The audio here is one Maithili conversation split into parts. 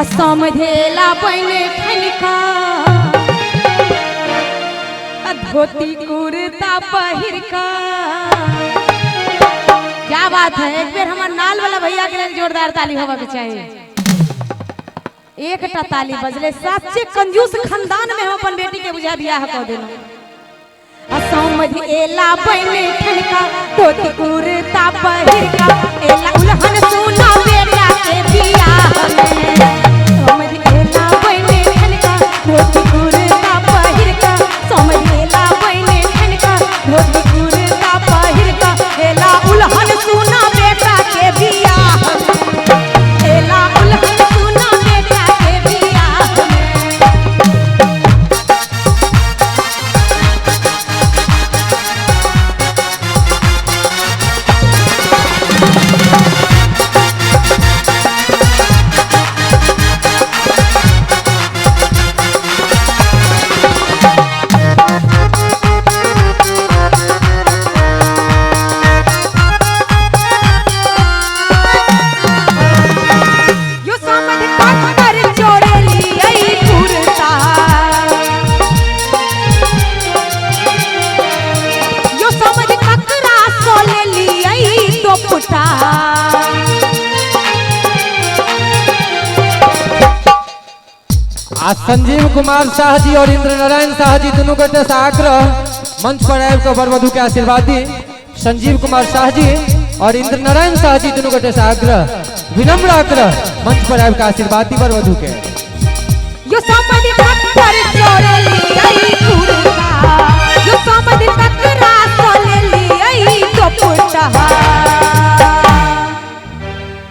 आ समझेला बने ठनका आ धोती कुर्ता पहिर का। क्या बात है, एक बेर हमार नाल वाला भैया के लिए जोरदार ताली होवा के चाहिए। एकटा ताली बजले, सच्चे कंजूस खानदान में हम अपन बेटी के बुझा बियाह कऽ देलहुँ। आ समझ एला बने ठनका धोती कुर्ता पहिर का, एला उलहन सुना बेटा के बियाह में। समझ एला बने ठनका धोती कुर्ता पहिर का, समझ एला बने ठनका धोती कुर्ता पहिर का, एला उलहन सुना बेटा के बियाह में, एला उलहन सुना बेटा के बियाह में। यो समझ कक्कर चोरेली आई कुर्ता, यो समझ ककरा सोलेली आई दोपटा। आ संजीव कुमार शाह जी और इंद्र नारायण शाह जी दुनू गोटे से आग्रह मंच पर आबि कऽ वर वधू के आशीर्वाद दी। संजीव कुमार शाह जी और इंद्र नारायण शाह जी दुनू गोटे से आग्रह, विनम्र आग्रह, मंच पर आबि कऽ आशीर्वाद दी वर वधू के। यो समझ कक्कर चोरेली आई कुर्ता, यो समझ ककरा सोलेली आई दोपटा।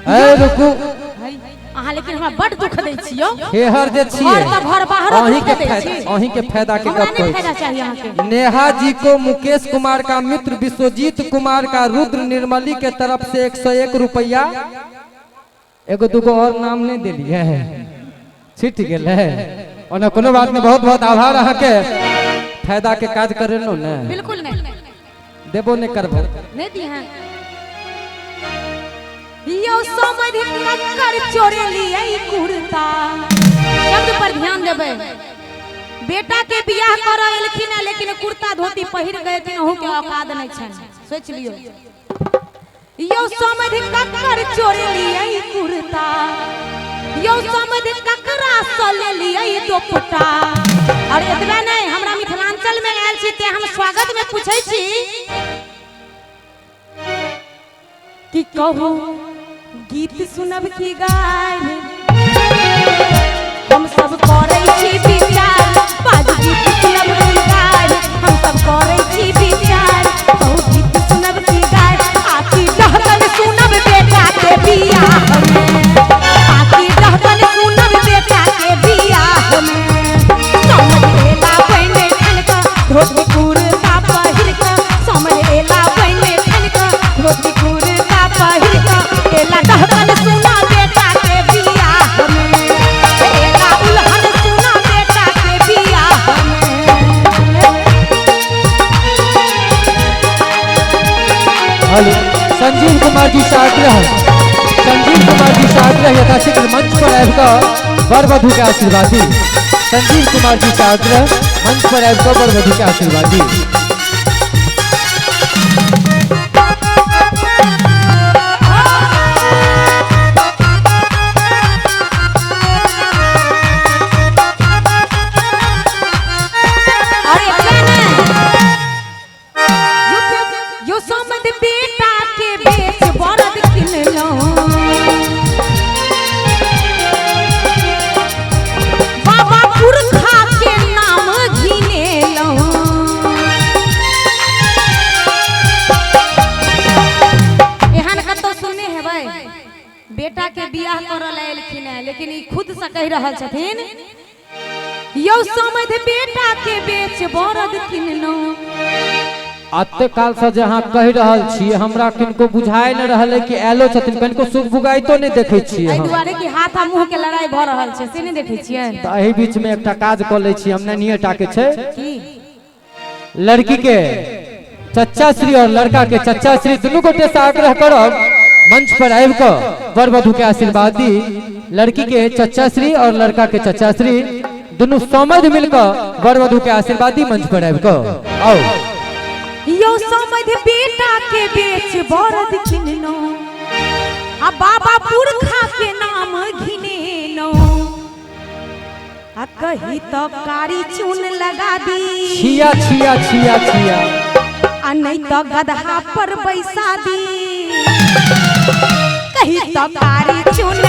ए रुकू अहाँ लेकिन हमरा बड दुख दै छियौ। हेहर जे छियै घर तऽ घर बाहरो अहीं दुख के दै फायदा, छी। अहीं के फायदा के हमरा गप नहि कहै फायदा छी। चाही अहाँके। नेहा जी को मुकेश कुमार का मित्र विश्वजीत कुमार का रुद्र निर्मली के तरफ से 101 रुपया। एगो दूगो और नाम नहीं दिलिए, छिट गेल है। ओना कोनो बात नहीं, बहुत बहुत आभार अहाँके। फायदा के काज करेलहुँ ने, बिल्कुल नहीं देबो नहीं करबो। नहीं दी हैं। यो समझ कक्कर चोरेली आई कुर्ता। शब्द पर ध्यान देबै। बेटा के बियाह करऽ एलखिन है, लेकिन कुर्ता धोती पहिर गए अहू के औकात नहीं छनि, सोच लियौ। यो समझ कक्कर चोरेली आई कुर्ता, यो समझ ककरा सलेली आई दोपटा। और एतबे नहीं, हमरा मिथिलांचल में आयल छी ते हम स्वागत में पूछै छी कि कहू गीत सुनब की गायब, हम सब करै छी विचार। बाजू गीत सुनब की गायब, हम सब करै छी विचार। कहू गीत सुनब की गायब, आकी डहकन सुनब बेटा के बियाह में, आकी डहकन सुनब बेटा के बियाह में। समझ एला बने ठनका धोती कुर्ता पहिर का, समझ एला बने ठनका धोती कुर्ता पहिर का, एला डहकन सुना बेटा के बियाह में, एला उलहन सुना बेटा के बियाह में। हेलो संजीव कुमार जी से आग्रह, संजीव कुमार जी से आग्रह यथाशीघ्र मंच पर आबि कऽ वर वधू के आशीर्वाद दी। संजीव कुमार जी से आग्रह मंच पर आबि कऽ वर वधू के आशीर्वाद दी। और एतबे नहि, यो समझ बेटा के बेच बरद किनलहुँ, बाबा पुरखा के नाम घिनेलहुँ। एहन कतौ सुनने हेबै, बेटा के बियाह करऽ लए एलखिन है, लेकिन ई खुद से कहि रहल छथिन यौ समझ बेटा के बेच बरद किनलहुँ। अते काल से जे अहाँ कहि रहल छी हमरा किनको बुझाय नहि रहल है कि आयलो छथिन, कनिको सुख बुगाइतो नहि देखै छियै एहि हम। दुआरे कि हाथ आ मुंह के लड़ाई भऽ रहल छै, से नहि देखै छियै। तऽ एहि बीच में एकटा काज कऽ लै छी हम, ननिये टा के छै। की लड़की के चचा श्री और लड़का के चचा श्री दुनू गोटे से आग्रह करब मंच पर आबि कऽ वर वधू के आशीर्वाद दी। लड़की के चचा श्री और लड़का के चचा श्री दोनों समझ मिलकर वर वधु के आशीर्वादी मंच पर आबि कऽ आओ। यो समझ बेटा के बेच बरद किननो आ बाबा पुरखा के नाम घिनेनो आ कही तो कारी चून लगा दी छिया छिया छिया छिया आ नहीं तो गदहा पर बैसा दी, कही तो कारी चून